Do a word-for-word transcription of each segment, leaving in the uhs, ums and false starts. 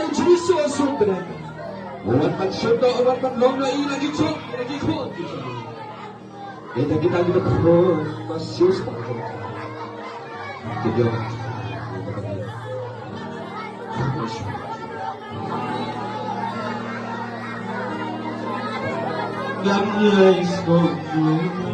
Ïaroh Jisu ha suk bneng. Wat ban shim doh, wat ban long na i la ki jong, la ki khun ki jong. Ynda kita ki dkhot ba siew spah. Ki jong. Ngam ïai sngewthuh.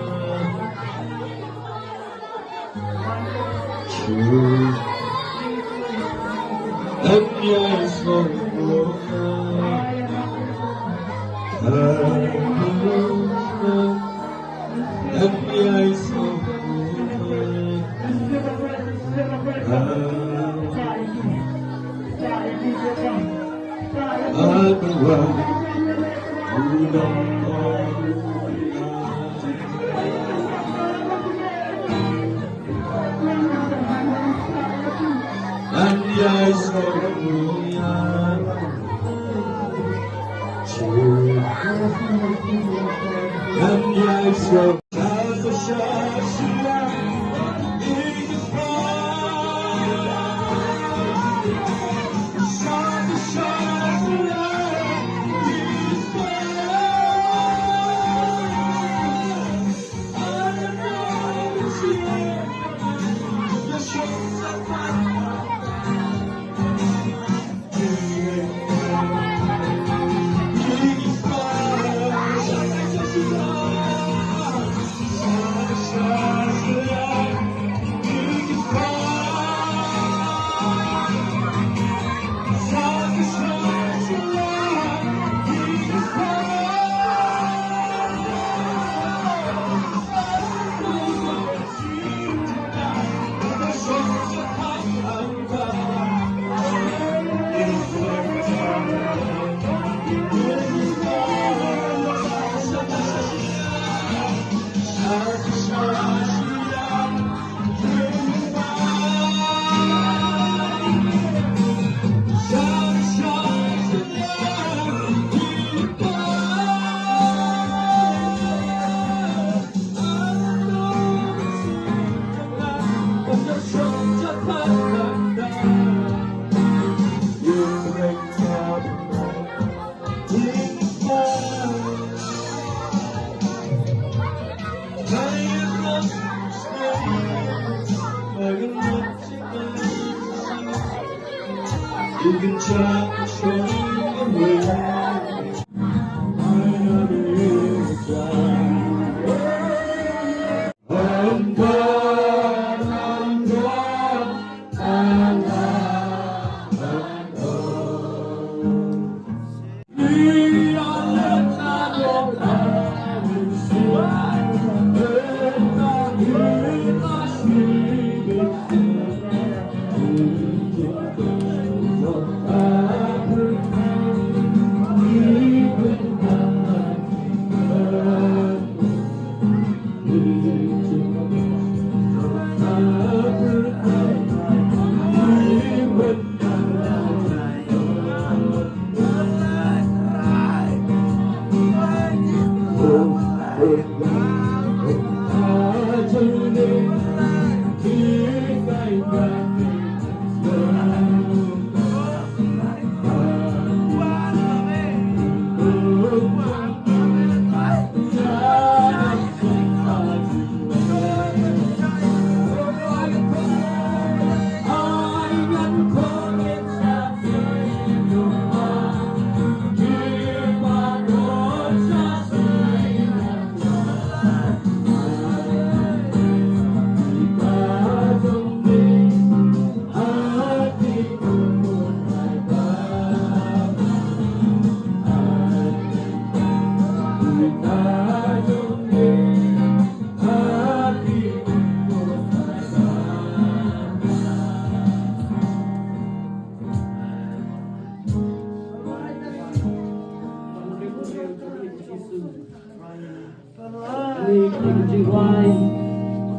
Trai,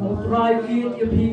oh Trai, kit ïa phi.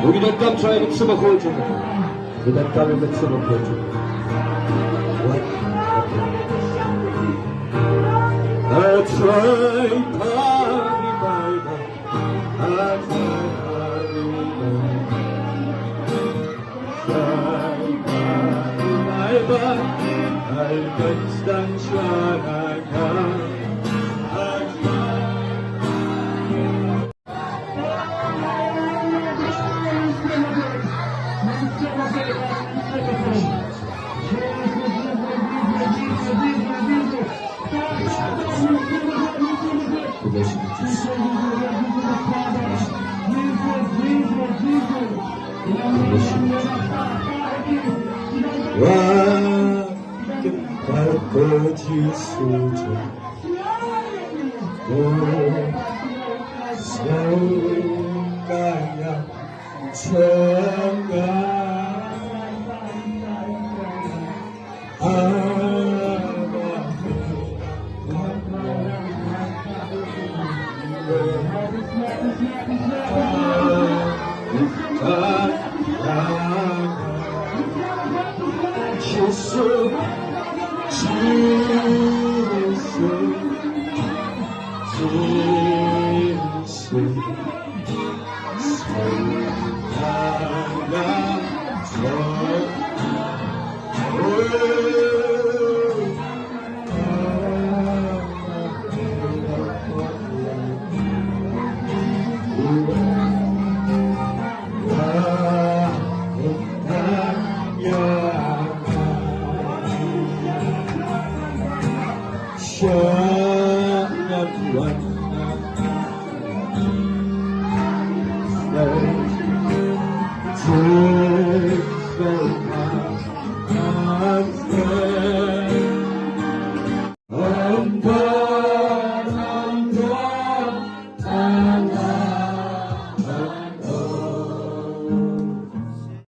Wi da kam trai mit sima khol chuk. Wi da kam mit sima khol chuk. Wai. A trai pa ri bai ba. A trai pa ri bai ba.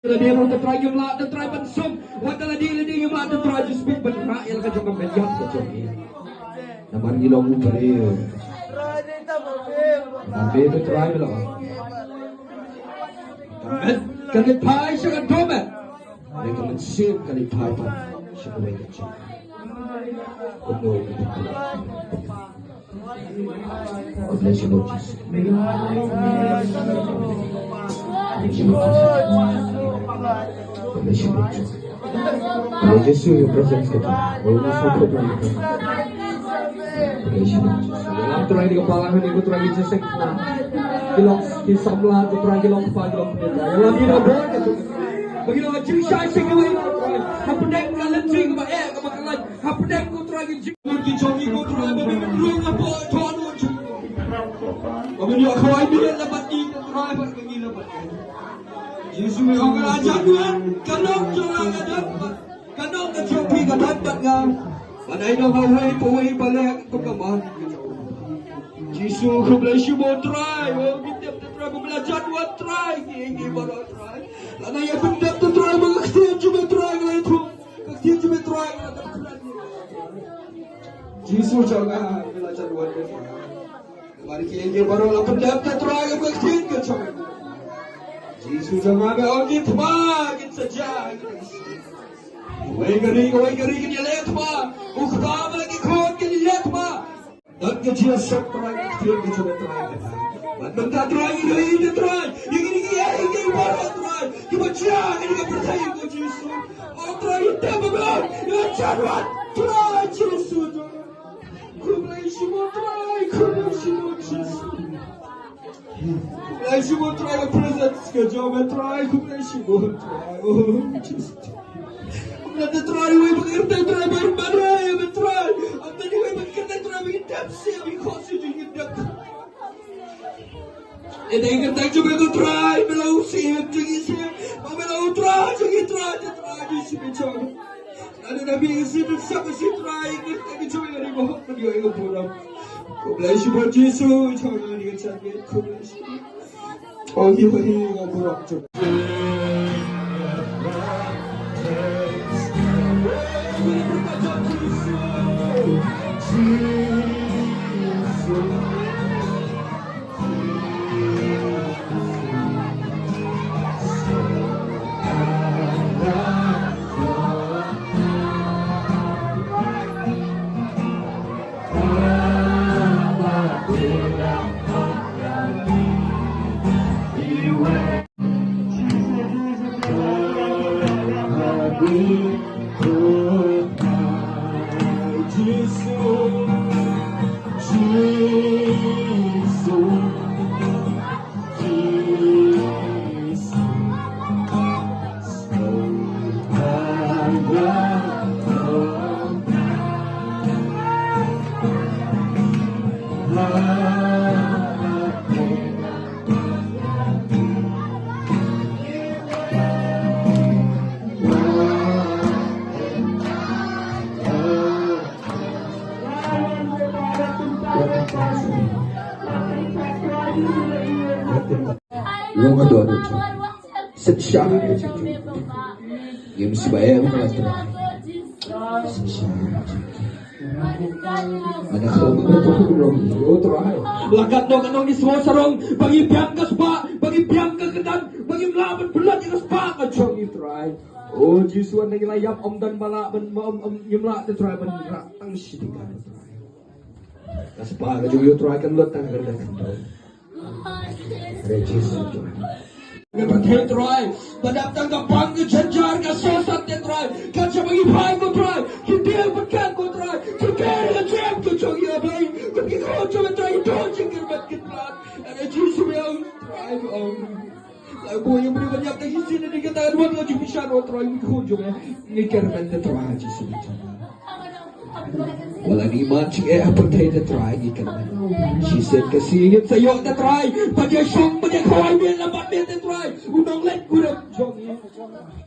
Lade ruh te Trai ngim lah, te Trai ban sum. Wat la dei, la dei ngim lah, te Trai just bit ban rah ïa la ka jong ka met ïap ka jong ngi. Namar ngi long u briew. Namar te Trai ba long. Ka met kan leit phai sha ka dohmed. Hynrei ka mynsiem kan leit phai pat sha kawei ka jaka. Kumno ka jaka. God bless you, Lord Jesus. Thank you, Lord Jesus. God bless you, Lord Jesus. Lord Jesus, your presence, God. Lord Jesus, your presence. Praise you, Lord Jesus. Ïalam Trai da ka balang hangne ko Trai, ngi jingseng. Ki long ki samla ko Trai, ki long kpa, ki long kmie. Ïalam ïa ka bor ka jong. Ba ki long ka jingshai seng kawei ko Trai. Hapdeng ka lynti kaba eh kaba khlaiñ. Hapdeng ko Trai ki jing. Ki jong ngi ko Trai ba ngi rung hapoh jong ngi. Ba ngi ïoh khawai ngi la bad ngi ko Trai ba ngi la bad. Jisu me ong ka la jan wan ka long jong la ka dang. Ka nong ka jong phi ka dang bad nga. Ban ai nong ha wei pa wei ba leh kum ka mon. Jisu khublei shibun Trai, o ngi tip te Trai ba me la jan wan Trai, ngi ngi baroh Trai. Lada ïa pyndep te Trai ba ka ktien jong me Trai ka la ïathuh. Ka ktien jong me Trai ka la dep kren. Jisu jong nga me la jan wan te Trai. Namar ki ïing ki baroh la pyndep te Trai ka ktien ka jong me. Jisu jong nga me ong ki thma kin sa jia. Kawei ka ri, kawei ka ri kin ïaleh thma. U kpa bad la ki khun kin ïaleh thma. Don ka jingsuk Trai ka ktien ka jong me Trai ka. Bad mynta Trai ngi ïohi te Trai. Ïa kine ki ïing ki baroh Trai. Kiba jia ha kane ka pyrthei ko Jisu. O Trai ïa te ba me ong ïa la jan wan Trai Jisu jong nga. Ko Trai, ka presence ka jong me Trai, khublei shibun Trai. Oh, Jesus. Ym don Trai wei ba kyrteng Trai ba ym ban rei me Trai. Ym don wei ba kyrteng Trai ba ngin dep sha, because jong ngi dep. Ïa ka kyrteng jong me ko Trai, me la u siem jong ngi siem. Ba me la u Trai jong ngi Trai, te Trai jong ngi siem jong. Lada da bi ïa ka sien sa ka sien Trai, ka kyrteng jong me ka dei ba hok ban ïoh ïa ka burom. Khublei shibun Jisu, jong ngi ka chan ngi khublei shibun. Oh, hi hi hi, ka burom jong. Long ado ado. Sensya. Ngim sbai ïa ka Trai. Sensya. Mana kham ka tu long, oh Trai. La katno katno ngi sngewsarong ba ngi biang ka spah, ba ngi biang ka kyrdan, ba ngim lah ban pynlut ïa ka spah ka jong ngi Trai. Oh Jisu, ynda ngi la ïap ym don ba lah ban, ym, ym, ngim lah te Trai ban rah tang shi tyngka Trai. Ka spah ka jong ngi Trai kan lut tang ka kyrdan. Hare Jisu Trai. Ngi pyrthei Trai, ba dap tang ka bang ka jynjar ka sosat te Trai. Kan sha ba ngi phai ko Trai, ki dei ba kan ko Trai, ki dei ka jem ka jong ngi A Blei. Kum ki khun jong me Trai, ki don jingkyrmen kyrpad. Hare Jisu me ong Trai me ong. Lai bo ïa mri ban ïap da ki sin ni kata ka duan ka jingpynshan wa Trai, ngi khun jong me. Ngi kyrmen te Trai Jisu me ong. Wala ngi man jingeh ha pyrthei te Trai ngi kyrmen. Shisien ka sngi ngin sa ïoh te Trai. Ba ïa shong ba ïa khawai me lem bad me te Trai. U nongleit kurim jong ngi.